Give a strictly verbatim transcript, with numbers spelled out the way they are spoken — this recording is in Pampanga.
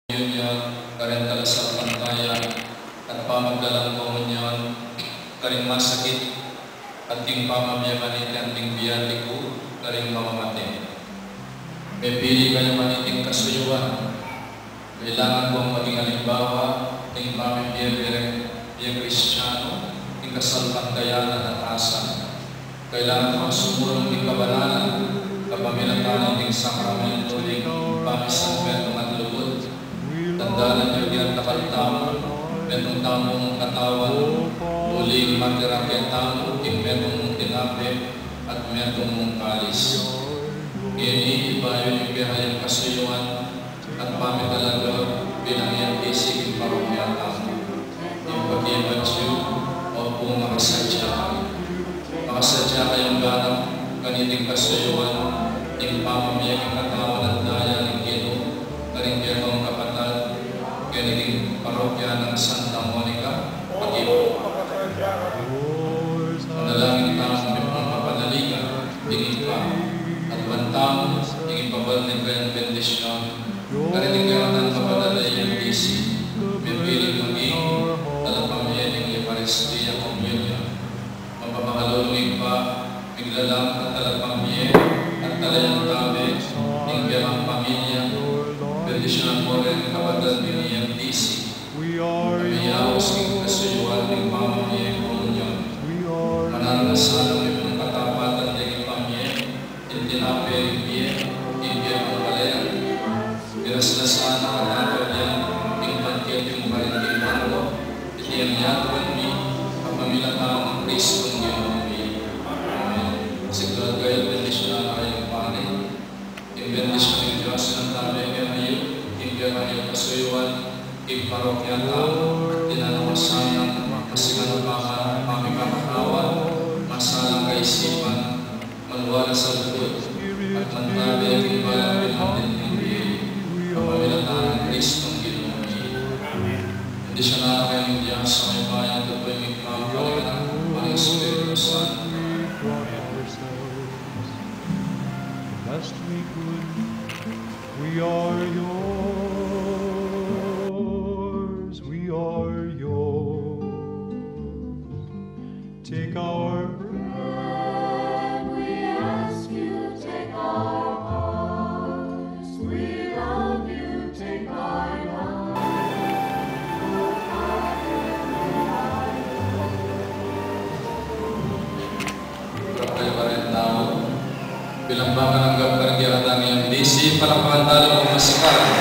komunyon karing talasalpantaya at pamagdalang komunyon karing masakit at king pamamie kanita ning biyati ku karing mamamate. Mepili kayu maniting kasuyuan. Kailangan kong maging alimbawa ning pamimie, pamimie Kristiano king kasalpantayanan at asan. Kailangan kong sumulung king kabanalan kapamilatan ning sakramento ning pamisanmetung at lugud. Tandanan yu king dakal tamu, metung tamung katawan, uling matira ketamu ing metung mung tinape at metung mung kalis. Ngeni, ibayu ning kayang kasuyuan at pamitalagad bilang M D C king parokya tamu. Ing pakibat yu, opu, makasadya kami. Makasadya kayung ganap kaniting kasuyuan ning pamamie king katawan at daya ning Ginu karing kekong kapatad kaniting parokya nang Santa Monica, Taguig. Manalangin tamu king pamagpapatawad ning Ibpa at ban tamu ing ipabal ning kayang bendisyon karing kekatang kapatad a M D C, mepili maging talapamie ning Eukaristia Komunyon. Mapamakalulung Ibpa, miglalang at talapamie at talayan tabe ning kekang pamilya, bendisyunan mu ring kapatad ning M D C. Kami yaus king kasuyuan ning pamamie komunyon. Mananu na sana ing katapatan ding pamamie, ing tinape ning bie, ing bie ning pamagkalinga. Miras na sana at atin ing bangkete mu karin king banua. Iti ing yatad mi kapamilatan nang Kristong Ginu mi. Amen. Sigurado kayu, bendisyunan na kayu ning Pari. Ing bendisyon ning Dios a Ibpa, ing Ama, ing Anak, ing Espiritu Santo, ing parokya tamu, tinanawasan nang masikan a pamikakawa, masalang kaisipan, manual a salud, at mantabe king balang pinantin ning bie, kapamilatan nang Kristong Ginu mi. Amen. Bendisyonan na kayu ning Dios a mayupayang tutu, ing Ibpa, ing Anak, ing Espiritu Santo. Lest we could, we are yours, we are yours. Take our bread, we ask you, take our hearts, we love you, take our lives. Bilang pamananggap karing kekatang M D C, palakpakan tala nang masikan.